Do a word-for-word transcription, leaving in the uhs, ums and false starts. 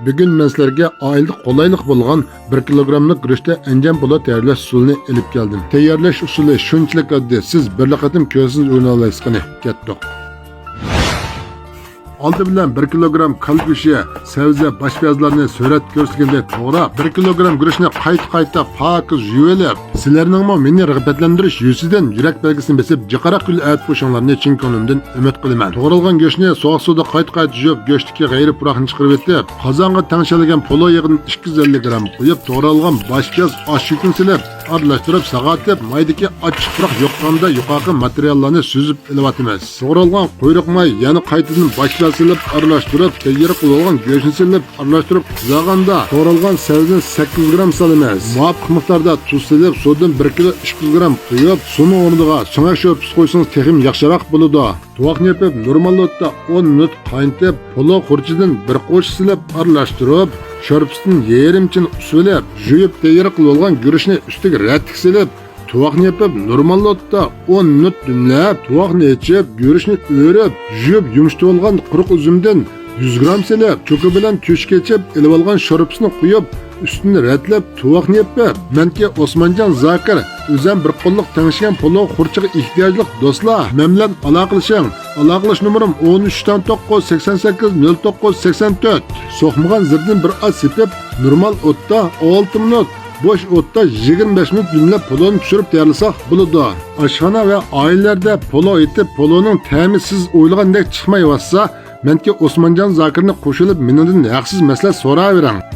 بۈگۈن مەن سىلەرگە ئائىلىدە قولايلىق بولغان بىر كىلوگراملىق گۈرۈچتە ئەنجان پولۇ تەييارلاش ئۇسۇلىنى ئېلىپ كەلدىم. تەييارلاش ئۇسۇلى شۇنچىلىك ئاددىي، سىز بىرلا قېتىم كۆرسىڭىز ئۆگىنەلەيسىز. قېنى، كەتتۇق. ئالدى بىلەن بىر كىلوگرام كالا گۆشى، سەۋزە، باش پىيازلارنى سۈرەتتە كۆرسىتىلگەندەك توغراپ، بىر كىلوگرام گۈرۈچنى قايتا-قايتا پاكىز يۇيۇۋېلىپ، سىلەرنىڭمۇ مېنى رىغبەتلەندۈرۈش يۈزىسىدىن يۈرەك بەلگىسىنى بېسىپ، جىقراق گۈل ئەۋەتىپ قويۇشۇڭلارنى چىن كۆڭلۈمدىن ئۈمىد قىلىمەن. توغرالغان گۆشنى سوغۇق سۇدا قايتا-قايتا يۇيۇپ، گۆشتىكى غەيرىي پۇراقنى چىقىرىۋېتىپ، قازانغا تەڭشەلگەن پولۇ يېغىدىن ئىككى يۈز ئەللىك گرام قۇيۇپ، توغرالغان باش پىياز، ئاچچىقنى سېلىپ، ئارىلاشتۇرۇپ، ساغارتىپ، مايدىكى ئاچچىق پۇراق يوقىغاندا يۇقىرىقى ماتېرىياللارنى سۈزۈپ ئېلىۋاتىمىز. توغرالغان قۇيرۇق ماي، يەنە قايتىدىن باش پىياز سېلىپ ئارىلاشتۇرۇپ، تەييار قىلىۋالغان گۆشنى سېلىپ ئارىلاشتۇرۇپ، قىزارغاندا توغرالغان سەۋزىنى سەككىز گرام سالىمىز. مۇۋاپىق مىقداردا تۇز سېلىپ، سۇدىن بىر كىلو ئىككى يۈز گرام قۇيۇپ، سۇنىڭ ئورنىغا سۆڭەك شورپىسى قۇيسىڭىز تېخىمۇ ياخشىراق بولىدۇ. تۇۋاقنى يېپىپ، نورمال ئوتتا ئون مىنۇت قاينىتىپ، پولۇ خۇرۇچىدىن بىر قوشۇق سېلىپ ئارىلاشتۇرۇپ، شورپىسىدىن يېرىم چىنە ئۇ سېلىپ، يۇيۇپ تەييار قىلىۋالغان گۈرۈچنى ئۈستىگە رەتلىك سېلىپ، تۇۋاقنى يېپىپ، نورمال ئوتتا ئون مىنۇت دۈملەپ، تۇۋاقنى ئېچىپ، گۈرۈچنى ئۆرۈپ، يۇيۇپ يۇمشىتىۋالغان قۇرۇق ئۈزۈمدىن يۈز گرام سېلىپ، چوكا بىلەن تۆشۈك ئېچىپ ئېلىۋالغان شورپىسىنى قۇيۇپ، ئۈستىنى رەتلەپ، تۇۋاقنى يېپىپ، مەنكى ئوسمانجان زاكىر، ئۆزۈم بىر قوللۇق تەڭشىگەن پولۇ خۇرۇچىغا ئېھتىياجلىق دوستلار مەن بىلەن ئالاقىلىشىڭ. ئالاقىلىشىش نومۇرۇم ئون ئۈچ توققۇز سەكسەن سەككىز نۆل توققۇز سەكسەن تۆت. سوقمىغان زىردىن بىر ئاز سېپىپ، نورمال ئوتتا ئالتە مىنۇت، بوش ئوتتا يىگىرمە بەش مىنۇت دۈملەپ پولۇنى پىشۇرۇپ تەييارلىساق بولىدۇ. ئاشخانا ۋە ئائىلىلەردە پولۇ ئېتىپ، پولۇنىڭ تەمى سىز ئويلىغاندەك چىقمايۋاتسا، مەنكى ئوسمانجان زاكىرنى قوشۇلۇپ، مېنىڭدىن ھەقسىز مەسلىھەت سوراۋېرىڭ.